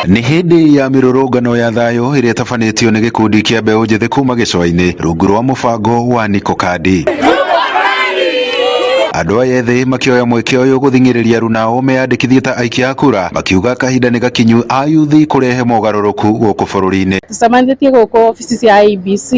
Nĩ hĩndĩ ya mĩrũrũngano ya thayũ ĩrĩa ĩtabanĩtio nĩ gĩkundi kĩa mbeũ njĩthĩ kuma gĩcũa-inĩ rungu rwa mũbango wa Niko Kadi. Andũ aya ethĩ makĩoya mweke ũyũ gũthing'ĩrĩria arunao meyandĩkithie ta aikia a kura, makiuga kahinda nĩ gakinyu ayuthi kũrehe mogarũrũku gũkũ bũrũri-inĩ. Tũcemanĩtie gũkũ obici cia IEBC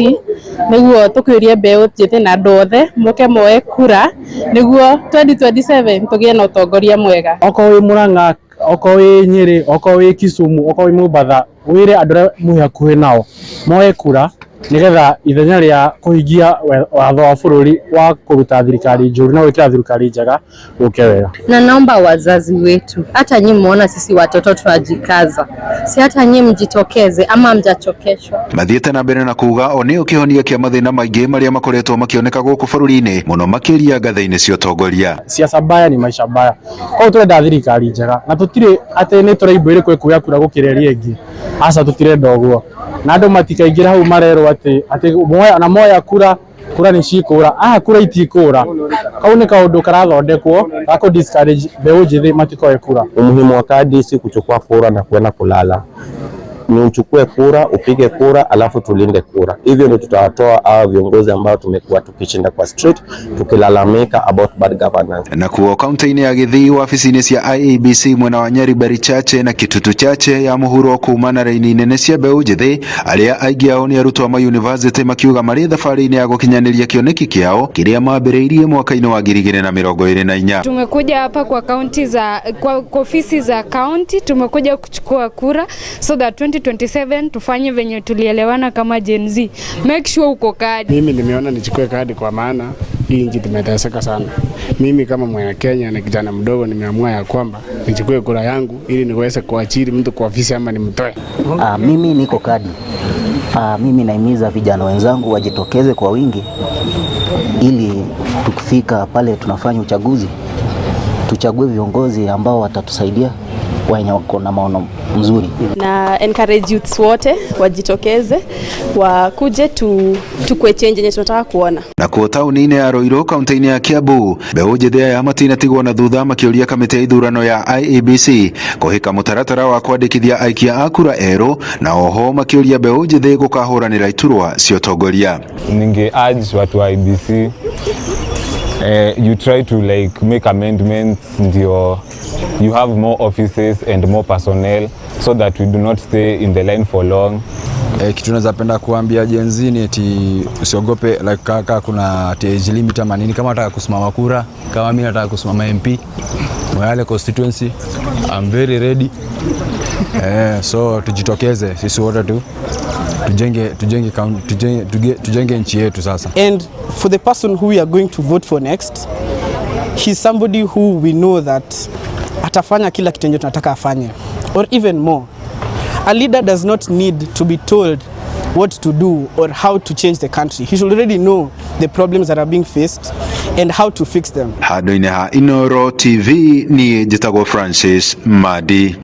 nĩguo tũkĩũrie mbeũ njĩthĩ na andũ othe moke moe kura nĩguo 2027 tũgĩe na ũtongoria mwega. Okorwo wĩ Murang'a, okorwo wĩ Nyĩrĩ, okorwo wĩ Kisumu, okorwo wĩ Mombatha, wĩre andũ arĩa mwĩ hakuhĩ nao moe kura nĩgetha ithenya rĩa kũhingia watho wa bũrũri wa kũruta thirikari njũru na gwĩkĩra thirikari njega gũke wega. Na naomba wazazi wetu, hata nyi muona sisi watoto tunajikaza, si hata nyi mjitokeze ama mjachokeshwa? Mathiĩte na mbere na kuga o nĩo kĩhonia kĩa mathĩna maingĩ marĩa makoretwo makĩoneka gũkũ bũrũri-inĩ, mũno makĩria ngathĩ-inĩ cia ũtongoria. Siasa mbaya ni maisha mbaya. Koguo tũrenda thirikari njega na tũtirĩ atĩ nĩ tũraimbo ĩrĩkũ ĩkuoya kura gũkĩra ĩrĩa ĩngĩ, aca, tũtirenda ũguo. Na andũ matikaingĩre hau marerwo atĩ moya na moya kura, kura nĩ cikũra. Aha, kura itikũra. Kau nĩ kaũndũ karathondekwo ga kũ discourage mbeũ njĩthĩ matikoe kura. Umuhimu wa kadi si kuchukua kura na kwenda kulala, ni uchukue kura, upige kura, alafu tulinde kura. Hivyo ndio tutawatoa hao viongozi ambao tumekuwa tukishinda kwa street tukilalamika about bad governance. Nakuo kaunti-inĩ ya Gĩthii, wabici-inĩ cia IEBC mwena wa Nyaribari Chache na Kitutu Chache ya mũhuro, kuma na raini nene cia mbeũ njĩthĩ arĩa aingĩ ao nĩ arutwo a mayunivasĩtĩ, makiuga marĩ thabarĩ-inĩ ya gũkinyanĩria kĩoneki kĩao kĩrĩa mambĩrĩirie mwaka-inĩ wa 2024. Tumekuja hapa kwa kaunti za kwa ofisi za kaunti, tumekuja kuchukua kura so that 2027 tufanye venye tulielewana kama Gen Z. Make sure uko kadi. Mimi nimeona nichukue kadi kwa maana hii nchi tumeteseka sana. Mimi kama mwana Kenya na kijana mdogo nimeamua ya kwamba nichukue kura yangu ili niweze kuajiri mtu kwa ofisi ama nimtoe. Mimi niko kadi. Mimi nahimiza vijana wenzangu wajitokeze kwa wingi ili tukifika pale tunafanya uchaguzi tuchague viongozi ambao watatusaidia, wenye wako na maono mzuri. Na encourage youths wote wajitokeze, wakuje tukue change yenye tunataka kuona. Nakuo taũni-inĩ ya Ruiru, kaunti-inĩ ya Kiambu, mbeũ njĩthĩ aya matinatigwo na thutha, makĩũria kamĩtĩ ya ithurano ya IEBC kũhĩka mũtaratara wa kwandĩkithia aikia a kura erũ, na oho makĩũria mbeũ njĩthĩ gũkahũranĩra iturwa cia ũtongoria. Ninge urge watu wa IEBC, you try to like make amendments ndio you have more offices and more personnel so that we do not stay in the line for long. Kitu naweza penda kuambia Gen Z ni eti usiogope, like kaka kuna ati age limit ama nini, kama nataka kusimama kura, kama mimi nataka kusimama MP Moyale constituency, I'm very ready. So tujitokeze sisi wote tu tujenge nchi yetu sasa. And for the person who we are going to vote for next, he's somebody who we know that atafanya kila kitu yenye tunataka afanye or even more. A leader does not need to be told what to do or how to change the country. He should already know the problems that are being faced and how to fix them. Handũ-inĩ ha Inooro TV, niĩ njĩtagwo Francis Madi.